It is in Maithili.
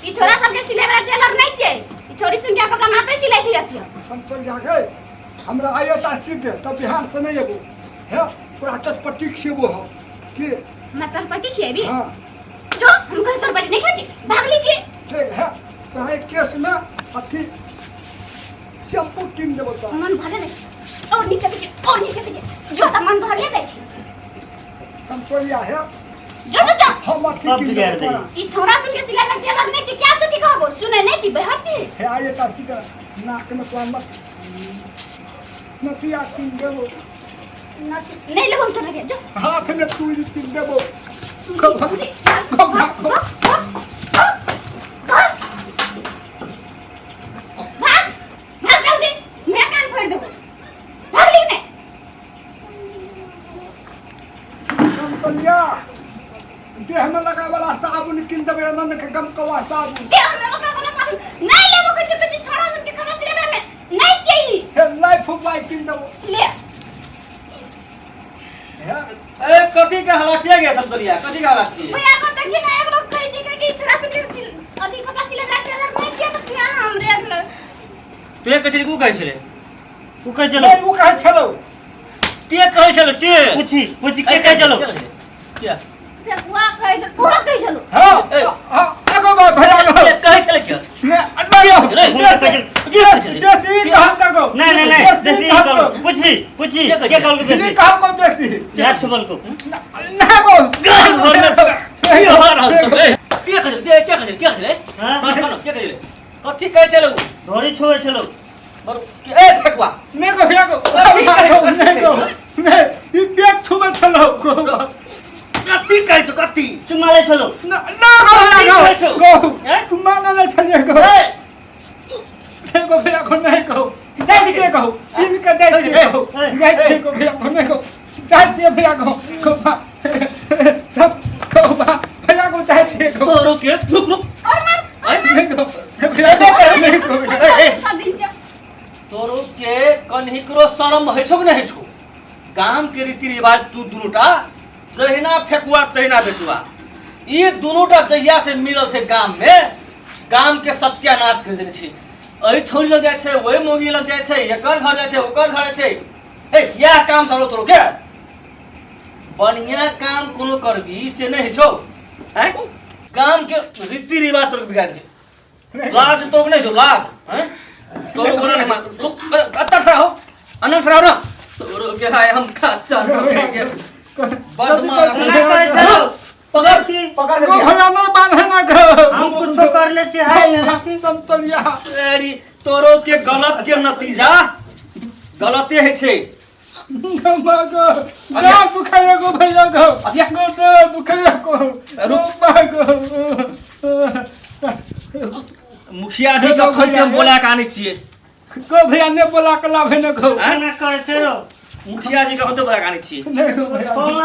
ई छोरा सबके सिले वाला टेलर नहीं छै। ई छोरी सुन के कपड़ा मात्र सिलाई छै अथियो। संतोल जागे हमरा आइयो ता सीख दे तब बिहान से नहीं एबो हे पूरा चटपट्टी खिएबो हम के। हमरा चटपटी खिएबी? हाँ। जो हम कहे चटपटी नहीं खाइ छी, भागली के। ठीक है तो है केस में अथी शैम्पू कीन देबो तो मन भरे नहीं और नीचे पीछे और नीचे पीछे जो त मन भरे जाइ छी। संतोलिया है जो जो जो हम अथी सब कीन बिगाड़ देबो दै। तोरा। ई छोरा सुन के सिलाई में टेलर नहीं छी क्या तुथी कहबो सुने नहीं छी बेहर छी। हे आइए ता सीधा नाक में तो मत नथिया कीन देबो। नहीं लेबो हम तोरा के जो। हाथ में चूड़ी कीन देबो। चूड़ी, भाग, भाग, भाग, भाग, भाग, भाग जल्दी, मैं कान फोड़ देबो। भाग ली ने। संतलिया देह में लगा वाला साबुन किन देबे अनन के गमकवा साबुन। देह में लगा वाला साबुन नहीं लेबो कुछ कुछ छोड़ा सुन के कपड़ा सिलेबा में नहीं चाहिए। हे लाइफ बाय किन देबो। ले। हे ए कथी के हला छियै गे संतलिया, कथी के हला छियै? भैया को देखी ना एक लोग कहै छै कि छोड़ा सुन के अथी कपड़ा सिलेबा टेलर नहीं चाहिए तो फिर हमरे अगला। तू कहै छली, उ कहै छलै? उ कहै छलो। नहीं उ कहै छलो। ते कहै छलो ते। पूछी पूछी के कहै छलो? के? फेकुआ कहै छलो, पूरा कहै छलो। हां ए। हां एगो बार भैया गो। के कहै छलै के? ने नहीं नहीं, देसी कहम का गो। नहीं नहीं नहीं देसी कहम कहल को। पूछी पूछी के कहै के कहल देसी बेसी? कहम को बेसी। यार छुबल को। ना गो। घर में नहीं तोहर हम सब, ए, के कहै छलै? के कहै छलै? के कहै छलै? हाँ? तोहर कहलो, के कहै छलै? कथी कहै छलै उ? ढोरी छुबै छलो। बरु, के ए फेकुआ। नहीं गो भैया गो। कथी कहै छौ? नहीं गो। नहीं ई पेट छुबै छलो गो। कथी कहै छौ? कथी? चुमा ले छलो। ना ना गो ना कथी कहै छौ? गो। गो हैं? चुम्मा ना ना छलिए गो। ए, नहीं गो भैया गो नहीं गो। जाइ छियै गो। इनके जाइ छियै गो। जाइ छियै गो भैया गो नहीं गो। जाइ छियै भैया गो। गो बा। सब गो बा। भैया गो जाइ छियै गो। तोरो के रुक रुक। और मार नहीं गो। भैया गो नहीं गो। ए, ए। सब दिन से तोरो के कन्हिकरो शरम होइ छौ कि नहि होइ छौ? गाम के रीति रिवाज तू दुनूटा जहिना फेकुआ तहिना बेचुआ, ई दुनूटा जहिया से मिलल छै गाम में, गाम के सत्यानाश कर देने छै। एहि छौरी लग जाइ छै, ओहि मौगी लग जाइ छै, एकर घर जाइ छै, ओकर घर जाइ छै। हे इएह काम सब तोरो के बढ़िया काम कोनो करबी से नहि होइ छौ। हैं गाम के रीति रिवाज तोरो बिगाड़ छै। लाज तोरो के नहि छौ लाज? हैं तोरो कोनो नहि मान। रुक, कत्ता ठड़ा हो, अन्ना ठड़ा हो ना। तोरो के हाय हम खाचा के बदमाश। कहै छलो। पकड़ पकड़ गो के भैया ना बांधे ना गो। हम कुछो कर ले छी हाय ले छी। संतलिया अरे तोरो के गलत के नतीजा गलते है छै। गो गो जा दुखाइया गो भैया गो। गो दे दुखाइया गो। रुक। गो गो। मुखिया जी के खोज के हम बोला के आनै छियै। गो भैया ने बोला के लाभे न गो। ना करै छलो। मुखिया जी के होते बोला के आनै छियै। नहीं गो भैया। फोन